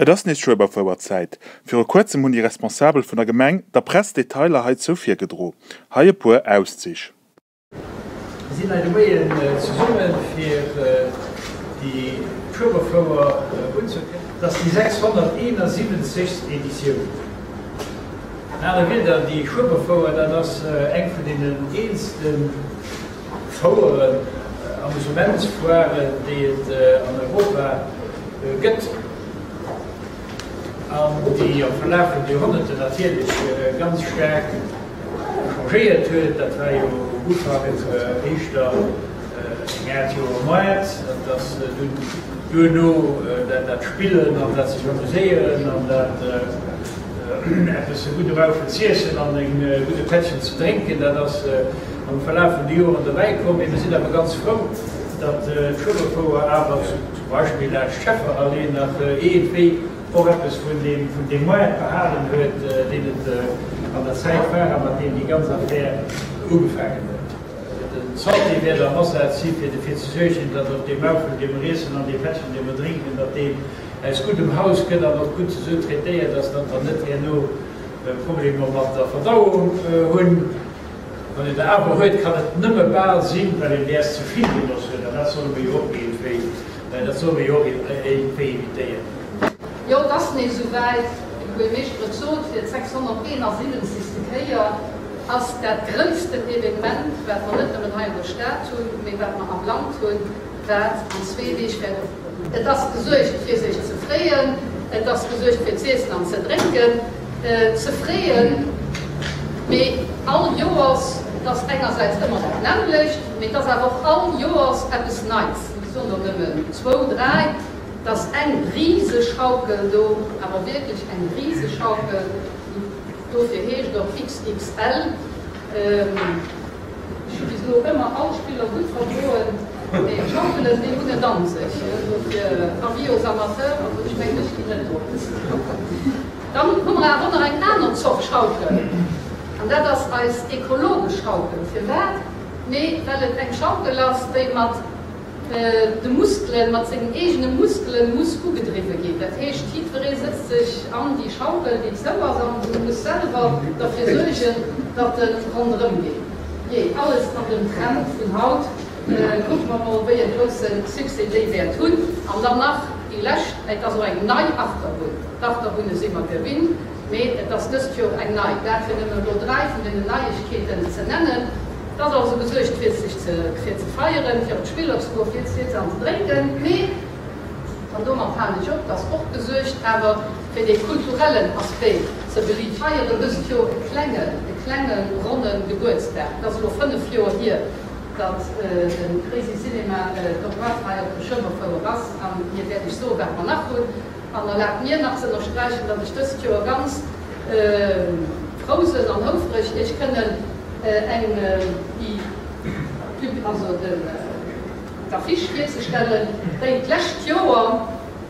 Et ass nees Schueberfouerzäit. Viru kuerzem hunn déi Responsabel vun der Gemeng der Press Detailer heizou virgedro. Hei e puer Auszich. Mir sinn hei de Moien zesumme fir déi Schueberfouer unzekënnegen. Et ass déi 671. Editioun. An anere Wieder, déi Schueberfouer, dat ass eng vun deenen eelste Foueren, Amusementsfoiren, déi et an Europa gëtt an déi am Verlaf vun de Joerhonnerten natierlech ganz staark changéiert huet. Dat war jo um Ufank éischter eng Aart Joermoart, dat ass dunn duerno dat Spillen an dat sech amuséieren an dat eppes e gudde Maufel z'iessen an e gudde Pättchen ze drénken, dat ass am Verlaf vun de Joren derbäi komm. Mee mir sinn awer ganz frou, datt d'Schueberfouer awer zum Beispill laanscht d'Schefferallee nach iergendwéi och eppes vun deem Moart behalen huet, deen et an der Zäit war a mat deem déi ganz Affär ugefaangen huet. Den Santé wäert am Asaz si fir derfir ze suergen, datt och dee Maufel, dee mer iessen an dee Pättchen, dee mer drénken, datt deen aus guddem Haus kënnt an och gutt esou traitéiert ass, datt mer net herno Problemer mat der Verdauung hunn. Wann een der awer huet, kann et nëmme bal sinn, well een däers ze vill genoss huet, an dat solle mer jo och iergendwéi, dat solle mer jo och iergendwéi evitéieren. Jo, et ass nees esou wäit, wéi de Buergermeeschter et sot, fir d'671. Kéier ass dat gréissten Evenement, wat mer net nëmmen hei an der Stad hunn, mee wat mer am Land hunn, wat an zwee Deeg wäert ofgoen. Et ass gesuergt fir sech ze freeën, et ass gesuergt fir z'iessen an ze drénken, ze freeën, mee all Joers, et ass engersäits ëmmer dat nämmlecht, mee et ass awer och all Joers eppes Neits. Ech soen der nëmmen zwou, dräi, et ass eng Riseschaukel do, awer wierklech eng Riseschaukel, dofir heescht och XXL. Ech hu bis elo ëmmer all Spiller gutt verdroen, mee d'Schaukelen, déi hunn et an sech. Dofir avis aux amateurs, also ech mengen ech ginn net drop. Dann hu mer awer och nach eng aner Zort Schaukel, an dat ass eis ekologesch Schaukel. Firwat? Mee well et eng Schaukel ass, déi mat de Muskelen, mat sengen eegene Muskelen muss ugedriwwe ginn. Dat heescht, jiddweree sëtzt sech an déi Schaukel, déi zou ass, an e muss selwer derfir suergen, datt e ronderëm geet. Jee, alles an dem Trend vun haut. Kucke mer mol, wéi e grousse Succès déi wäert hunn. An dann nach déi lescht, et ass och eng nei Achterbunn. D'Achterbunne si mer gewinnt, mee et ass dëst Joer eng nei. Dat fir nëmme elo 3 vun deenen Neiegkeeten ze nennen. Et ass also gesuergt fir sech ze fir ze feieren, fir op d'Spiller ze goen, fir z'iessen an ze drénken, mee, an domat halen ech op, et ass och gesuergt awer fir dee kulturellen Aspect ze beliichten. Mir feieren dëst Joer e klengen, e klenge ronne Gebuertsdag. Et ass elo 5 Joer hier, datt de Crazy Cinema d'Opoart hei op dem Schueberfouer ass, a mir wäert iech soen, wat mer nach hunn. An erlaabt mir nach ze ënnersträichen, datt ech dëst Joer ganz frou sënn an houfreg Iech kënnen eng déi also den d'Affiche virzestellen, déi d'lescht Joer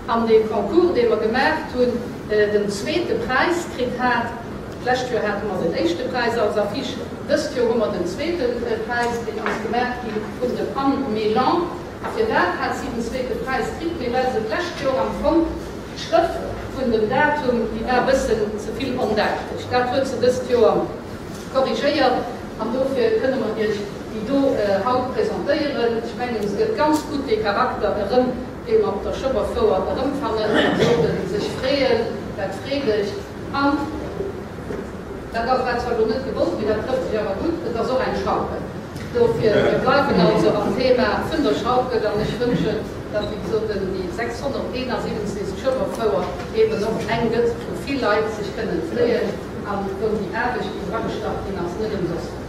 an deem Concours, dee mer gemaacht hunn, den zweete Präis kritt hat. D'lescht Joer hate mer den éischte Präis als Affiche, dëst Joer hu mer den zweete Präis, deen ass gemaach gi vun dem Anne Mélan. A firwat hat si den zweete Präis kritt? Mee well se d'lescht Joer am Fong d'Schrëft vun dem Datum, déi war e bëssen ze vill ondäitlech. Dat huet se dëst Joer korrigéiert an dofir kënne mer Iech déi do haut presentéieren. Ech mengen, se gëtt ganz gutt dee Charakter erëm, dee mer op der Schueberfouer erëmfannen. An sollte sech freeën, dat Freedegt an. Dat ass war zwar elo net gewollt, mee dat trëfft sech awer gutt, et ass och eng Schaukel. Dofir, mir bleiwen also am Thema vun der Schaukel an ech wënschen, datt, wéi gesot, déi 671. Schueberfouer eeben och eng gëtt, wou vill Leit sech kënnen freeën a wou déi Aarbecht, déi dragestach ginn ass, net ëmsoss war.